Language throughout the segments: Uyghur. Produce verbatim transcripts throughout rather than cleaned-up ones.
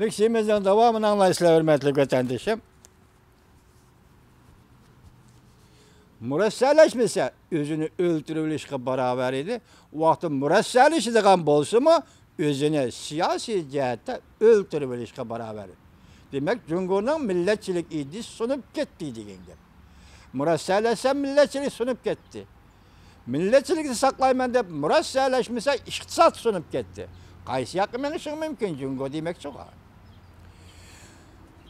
لېكسىيىمىزنىڭ داۋامىنى ئاڭلايسىلەر، ھۆرمەتلىك ۋەتەندىشىم. مۇرەسسەلەشمىسە، ئۆزىنى ئۆلتۈرۈۋېلىشقا باراۋەر ئىدى. ۋاقتى مۇرەسسەلىشىدىغان بولسىمۇ، ئۆزىنى سىياسىي جەھەتتە ئۆلتۈرۈۋېلىشقا باراۋەر. دېمەك، جۇڭگونىڭ مىللەتچىلىك ئىدىيىسى سۇنۇپ كەتتى دېگەن گەپ. مۇرەسسەلەشسە، مىللەتچىلىك سۇنۇپ كەتتى. مىللەتچىلىكنى ساقلايمەن دەپ مۇرەسسەلەشمىسە، ئىقتىساد سۇنۇپ كەتتى. قايسى ياققا مېڭىشىڭ مۇمكىن جۇڭگو دېمەكچىغۇ؟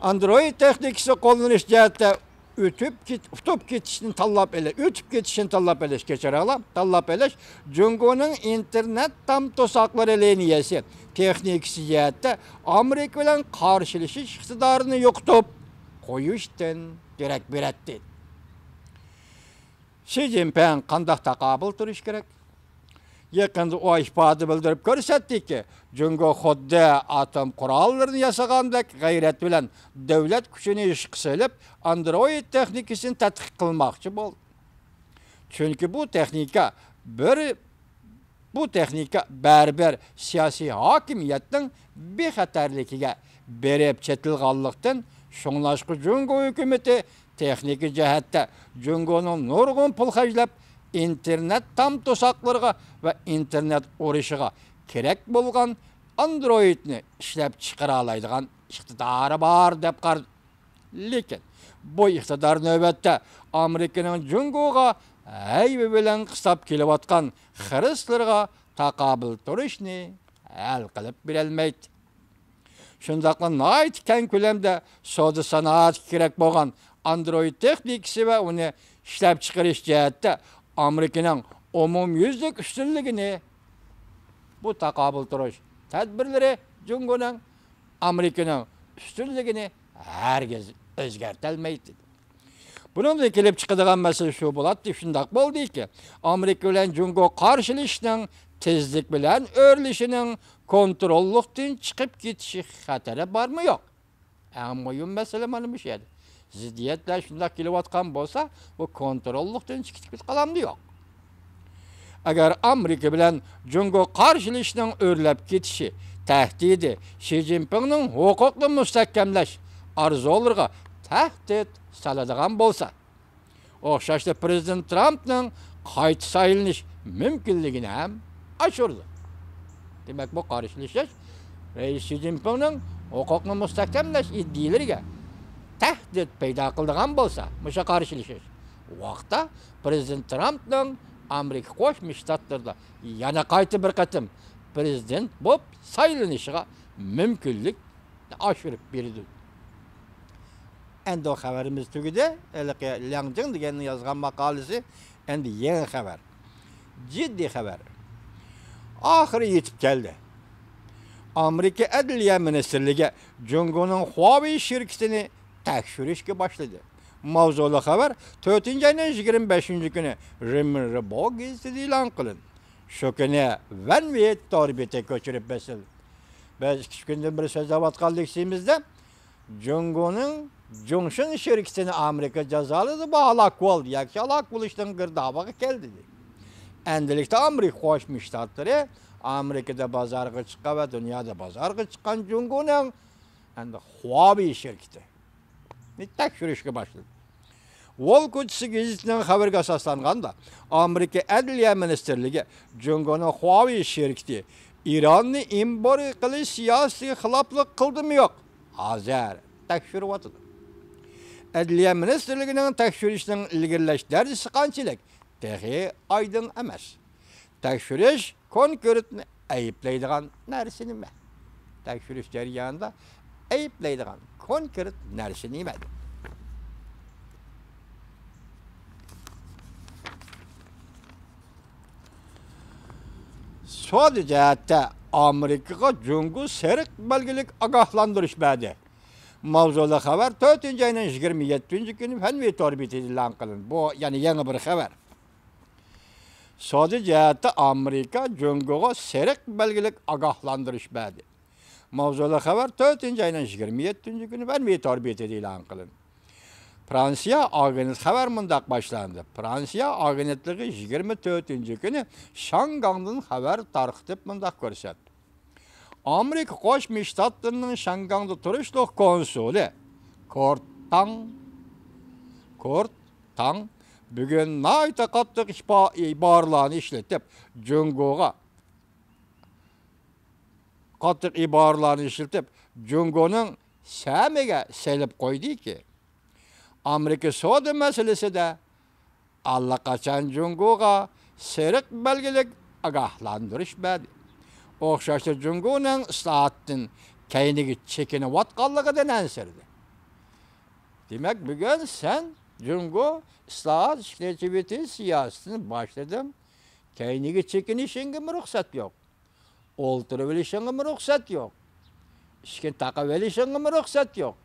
ئاندرويد تېخنىكىسى قوللىنىش جەھەتتە ئۆتۈپ كېت-، ئۇتۇپ كېتىشنى تاللاپ ئېلىش، ئۆتۈپ كېتىشنى تاللاپ ئېلىش، كەچۈرۈڭلار، تاللاپ ئېلىش جۇڭگونىڭ ئىنتېرنېت تام توساقلىرى لىنىيەسى تېخنىكىسى جەھەتتە ئامېرىكا بىلەن قارشىلىشىش ئىقتىدارىنى يوقىتىپ قويۇشتىن دېرەك بېرەتتى. شى جىنپىڭ قانداق تاقابىل تۇرۇش كېرەك؟ يېقىندا ئۇ ئىپادە بىلدۈرۈپ كۆرسەتتىكى، جۇڭگو خۇددى ئاتوم قوراللىرىنى ياسىغاندەك غەيرەت بىلەن دۆلەت كۈچىنى ئىشقا سېلىپ، ئاندرويد تېخنىكىسىنى تەتقىق قىلماقچى بولدى. چۈنكى بۇ تېخنىكا بىر، بۇ تېخنىكا بەرىبىر سىياسىي ھاكىمىيەتنىڭ بىخەتەرلىكىگە بېرىپ چېتىلغانلىقتىن، شۇڭلاشقا جۇڭگو ھۆكۈمىتى تېخنىكا جەھەتتە جۇڭگونىڭ نۇرغۇن پۇل خەجلەپ، ئىنتېرنېت تام توساقلىرىغا ۋە ئىنتېرنېت ئۇرۇشىغا كېرەك بولغان ئاندرويدنى ئىشلەپ چىقىرالايدىغان ئىقتىدارى بار دەپ قارىدى. لېكىن بۇ ئىقتىدار نۆۋەتتە ئامېرىكىنىڭ جۇڭگوغا ھەيۋە بىلەن قىستاپ كېلىۋاتقان خىرىسلىرىغا تاقابىل تۇرۇشنى ھەل قىلىپ بېرەلمەيدۇ. شۇنداقلا ناھايىتى كەڭ كۆلەمدە سودا سانائەتكە كېرەك بولغان ئاندرويد تېخنىكىسى ۋە ئۇنى ئىشلەپچىقىرىش جەھەتتە ئامېرىكىنىڭ ئومۇميۈزلۈك ئۈستۈنلۈكىنى، بۇ تاقابىل تۇرۇش تەدبىرلىرى جۇڭگونىڭ ئامېرىكىنىڭ ئۈستۈنلۈكىنى ھەرگىز ئۆزگەرتەلمەيدۇ. بۇنىڭدىن كېلىپ چىقىدىغان مەسىلە شۇ بولاتتى، شۇنداق بولدىكى، ئامېرىكا بىلەن جۇڭگو قارشىلىشىشنىڭ تېزلىك بىلەن ئۆرلىشىنىڭ كونتروللۇقتىن چىقىپ كېتىشى خەتىرى بارمۇ يوق؟ ئەڭ مۇھىم مەسىلە مانا مۇشۇ يەردە. زىددىيەتلەر شۇنداق كېلىۋاتقان بولسا، بۇ كونتروللۇقتىن چىقىپ قالامدۇ يوق؟ ئەگەر ئامېرىكا بىلەن جۇڭگو قارشىلىشىشنىڭ ئۆرلەپ كېتىشى تەھدىتى شى جىنپىڭنىڭ ھوقۇقنى مۇستەھكەملەش ئارزۇلىرىغا تەھدىت سالىدىغان بولسا، ئوخشاشلا پىرېزىدېنت ترامپنىڭ قايتا سايلىنىش مۇمكىنلىكىنى ھەم ئاشۇرىدۇ. دېمەك، بۇ قارشىلىشىش رەئىس شى جىنپىڭنىڭ ھوقۇقنى مۇستەھكەملەش ئىدىيىلىرىگە تەھدىت پەيدا قىلىدىغان بولسا، مۇشۇ قارشىلىشىش ۋاقىتتا پىرېزىدېنت ترامپنىڭ ئامېرىكا قوشما شتاتلىرىدا يەنە قايتا بىر قېتىم پىرېزىدېنت بولۇپ سايلىنىشىغا مۇمكىنلىك ئاشۇرۇپ بېرىدۇ. ئەمدى ئۇ خەۋىرىمىز تۈگىدى. ھېلىقى لياڭ جىڭ دېگەننىڭ يازغان ماقالىسى ئەمدى يېڭى خەۋەر. جىددىي خەۋەر. ئاخىرى يېتىپ كەلدى. ئامېرىكا ئەدلىيە مىنىستىرلىكى جۇڭگونىڭ خۇاۋېي شىركىتىنى تەكشۈرۈشكە باشلىدى. ماۋزۇلۇق خەۋەر تۆتىنچى ئاينىڭ يىگىرمە بەشىنچى كۈنى رېمىن رېبو گېزىتىدە ئېلان قىلىندى. شۇ كۈنى ۋەن ۋېيت تور بېتى كۆچۈرۈپ بېسىلدى. بىز ئىككى كۈندىن بېرى سۆزلەۋاتقان لېكسىيىمىزدە جۇڭگونىڭ جۇڭشىڭ شىركىتىنى ئامېرىكا جازالىدى، بۇ ھالاك بولدى ياكى ھالاك بولۇشنىڭ گىردابىغا كەلدى دېدى. ئەمدىلىكتە ئامېرىكا قوشما شتاتلىرى ئامېرىكىدا بازارغا چىققان ۋە دۇنيادا بازارغا چىققان جۇڭگونىڭ ئەمدى خۇاۋېي شىركىتى تەكشۈرۈشكە باشلىدى. ۋول كوچىسى گېزىتىنىڭ خەۋىرىگە ئاساسلانغاندا، ئامېرىكا ئەدلىيە مىنىستىرلىكى جۇڭگونىڭ خۇاۋېي شىركىتى ئىراننى ئېمبارگو قىلىش سىياسىتىگە خىلاپلىق قىلدىمۇ يوق، ھازىر تەكشۈرۈۋاتىدۇ. ئەدلىيە مىنىستىرلىكىنىڭ تەكشۈرۈشنىڭ ئىلگىرىلەش دەرىجىسى قانچىلىك؟ تېخى ئايدىڭ ئەمەس. تەكشۈرۈش كونكرېت ئەيىبلەيدىغان نەرسە نېمە؟ تەكشۈرۈش جەريانىدا ئەيىبلەيدىغان كونكرېت نەرسە نېمە؟ سودا جەھەتتە ئامېرىكىغا جۇڭگو سېرىق بەلگىلىك ئاگاھلاندۇرۇش بەردى. ماۋزۇلۇق خەۋەر تۆتىنچى ئاينىڭ يىگىرمە يەتتىنچى كۈنى فەنۋى تور بېتىدە ئېلان قىلىندى. بۇ يەنە يېڭى بىر خەۋەر. سودا جەھەتتە ئامېرىكا جۇڭگوغا سېرىق بەلگىلىك ئاگاھلاندۇرۇش بەردى. ماۋزۇلۇق خەۋەر تۆتىنچى ئاينىڭ يىگىرمە يەتتىنچى كۈنى فەنۋى تور بېتىدە ئېلان قىلىندى. فرانسىيە ئاگېنت خەۋەر مۇنداق باشلاندى. فرانسىيە ئاگېنتلىقى يىگىرمە تۆتىنچى كۈنى شاڭگاڭدىن خەۋەر تارقىتىپ مۇنداق كۆرسەتتى. ئامېرىكا قوشما شتاتلىرىنىڭ شياڭگاڭدا تۇرۇشلۇق كونسۇلى كورت تاڭ، كورت تاڭ بۈگۈن ناھايىتى قاتتىق ئىپا-، ئىبارىلەرنى ئىشلىتىپ، جۇڭگوغا، قاتتىق ئىبارىلەرنى ئىشلىتىپ، جۇڭگونىڭ سەمىگە سېلىپ قويدىكى، ئامېرىكا سودا مەسىلىسىدە ئاللىقاچان جۇڭگوغا سېرىق بەلگىلىك ئاگاھلاندۇرۇش بەردى. ئوخشاشلا جۇڭگونىڭ ئىسلاھاتتىن كەينىگە چېكىنىۋاتقانلىقىدىن ئەنسىرىدى. دېمەك، بۈگۈن سەن جۇڭگو ئىسلاھات، ئىشلىتىۋېتىش سىياسىتىنى باشلىدىڭ. كەينىگە چېكىنىشىڭگىمۇ رۇخسەت يوق. ئولتۇرۇۋېلىشىڭغىمۇ رۇخسەت يوق. ئىشىكنى تاقىۋېلىشىڭغىمۇ رۇخسەت يوق.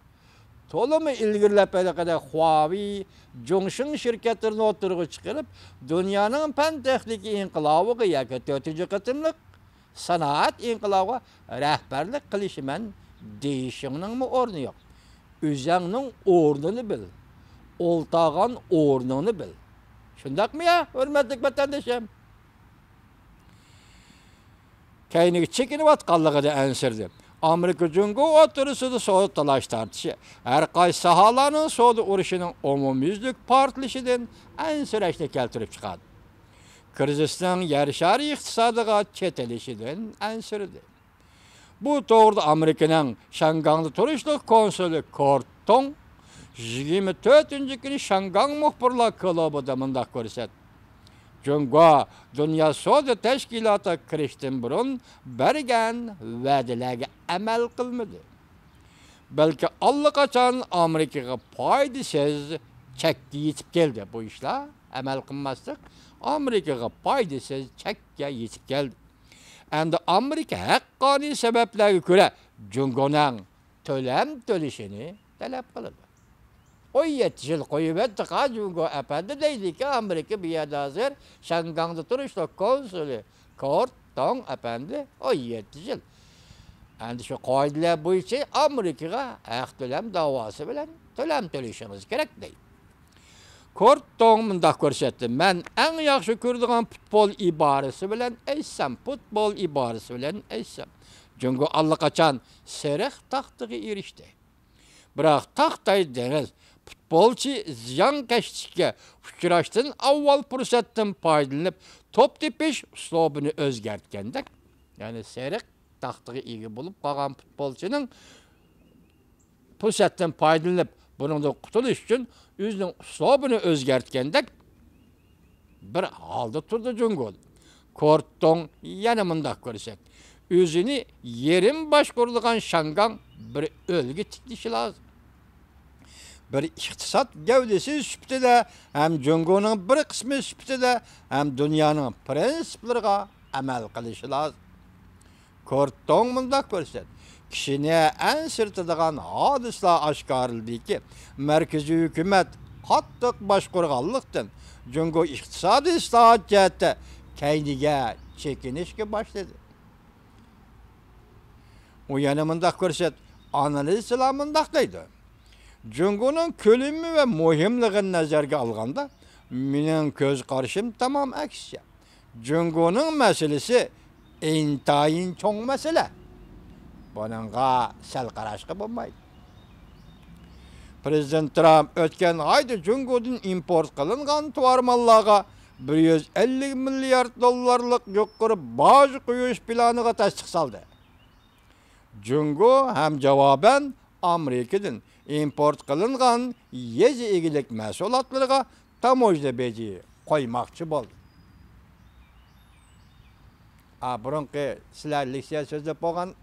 تولىمۇ ئىلگىرىلەپ ھېلىقىدەك خۇاۋېي، جۇڭشىڭ شىركەتلىرىنى ئوتتۇرىغا چىقىرىپ، دۇنيانىڭ پەن تېخنىكا ئىنقىلابىغا ياكى تۆتىنچى قېتىملىق سانائەت ئىنقىلابىغا رەھبەرلىك قىلىشىمەن دېيىشىڭنىڭمۇ ئورنى يوق. ئۆزەڭنىڭ ئورنىنى بىل، ئولتاغان ئورنۇڭنى بىل. شۇنداقمۇ يا، ھۆرمەتلىك ۋەتەندىشىم؟ كەينىگە چېكىنىۋاتقانلىقىدا ئەنسىرىدى. ئامېرىكا جۇڭگو ئوتتۇرىسىدا سودا تالاش تارتىشى ھەر قايسى ساھەلەرنىڭ سودا ئۇرۇشىنىڭ ئومۇميۈزلۈك پارتلىشىدىن ئەنسىرەشنى كەلتۈرۈپ چىقاردى. كىرىزىسنىڭ يەر شارى ئىقتىسادىغا چېتىلىشىدىن ئەنسىرىدى. بۇ توغرىدا ئامېرىكىنىڭ شياڭگاڭدا تۇرۇشلۇق كونسۇلى كورت توڭ يىگىرمە تۆتىنچى كۈنى شياڭگاڭ مۇخبىرلار كۇلۇبىدا مۇنداق كۆرسەتتى: جۇڭگو دۇنيا سودا تەشكىلاتىغا كىرىشتىن بۇرۇن بەرگەن ۋەدىلەرگە ئەمەل قىلمىدى. بەلكى ئاللىقاچان ئامېرىكىغا پايدىسىز چەككە يېتىپ كەلدى. بۇ ئىشلار ئەمەل قىلماسلىق ئامېرىكىغا پايدىسىز چەككە يېتىپ كەلدى. ئەمدى ئامېرىكا ھەققانىي سەۋەبلەرگە كۆرە جۇڭگونىڭ تۆلەم تۆلىشىنى تەلەپ قىلىدۇ. ئون يەتتە يىل قويۇۋەتتىقا جۇڭگو ئەپەندى دەيدىكى، ئامېرىكا بۇ يەردە ھازىر شياڭگاڭدا تۇرۇشلۇق كونسۇلى كورت توڭ ئەپەندى ئون يەتتە يىل. ئەمدى شۇ قائىدىلەر بويىچە ئامېرىكىغا ھەق تۆلەم داۋاسى بىلەن تۆلەم تۆلىشىڭىز كېرەك دەيدۇ. كورت توڭ مۇنداق كۆرسەتتى: مەن ئەڭ ياخشى كۆرىدىغان پۇتبول ئىبارىسى بىلەن ئېيتسام، پۇتبول ئىبارىسى بىلەن ئېيتسام، جۇڭگو ئاللىقاچان سېرىق تاختىغا ئېرىشتى. بىراق تاختاي دېڭىز پۇتبولچى زىيانكەشلىككە ئۇچراشتىن ئاۋۋال پۇرسەتتىن پايدىلىنىپ توپ تېپىش ئۇسلۇبىنى ئۆزگەرتكەندەك، يەنى سېرىق تاختىغا ئىگە بولۇپ قالغان پۇتبولچىنىڭ پۇرسەتتىن پايدىلىنىپ، بۇنىڭدىن قۇتۇلۇش ئۈچۈن ئۆزىنىڭ ئۇسلۇبىنى ئۆزگەرتكەندەك بىر ھالدا تۇردى جۇڭگو. كورتوڭ يەنە مۇنداق كۆرسەتتى: ئۆزىنى يېرىم باشقۇرىدىغان شياڭگاڭ بىر ئۈلگە تىكلىشى لازىم. بىر ئىقتىساد گەۋدىسى سۈپىتىدە ھەم جۇڭگونىڭ بىر قىسمى سۈپىتىدە ھەم دۇنيانىڭ پىرىنسىپلىرىغا ئەمەل قىلىشى لازىم. كورتوڭ مۇنداق كۆرسەتتى: كىشىنى ئەنسىرىتىدىغان ھادىسىلەر ئاشكارىلىدىكى، مەركىزىي ھۆكۈمەت قاتتىق باشقۇرغانلىقتىن، جۇڭگو ئىقتىسادىي ئىسلاھات جەھەتتە كەينىگە چېكىنىشكە باشلىدى. ئۇ يەنە مۇنداق كۆرسەتتى: ئانالىزچىلار مۇنداق دەيدۇ، جۇڭگونىڭ كۆلىمى ۋە مۇھىملىقىنى نەزەرگە ئالغاندا، مېنىڭ كۆز قارىشىم تامام ئەكسىچە. جۇڭگونىڭ مەسىلىسى ئىنتايىن چوڭ مەسىلە. بۇنىڭغا سەل قاراشقا بولمايدۇ. پىرېزىدېنت ترامپ ئۆتكەن ئايدا جۇڭگودىن ئىمپورت قىلىنغان تۇۋار ماللارغا بىر يۈز ئەللىك مىليارد دوللارلىق يۇقىرى باج قويۇش پىلانىغا تەستىق سالدى. جۇڭگو ھەم جاۋابەن ئامېرىكىدىن ئىمپورت قىلىنغان يېزا ئىگىلىك مەھسۇلاتلىرىغا تاموژنا بېجى قويماقچى بولدى. ئا، بۇرۇنقى سىلەر لېكسىيە سۆزلەپ بولغان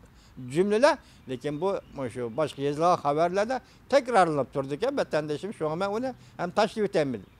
جۈملىلەر، لېكىن بۇ، مۇشۇ باشقا يېزىلغان خەۋەرلەردە تەكرارلىنىپ تۇرىدىكەن، ۋەتەندىشىم، شۇڭا مەن ئۇنى ھەم تاشلىۋېتەلمىدىم.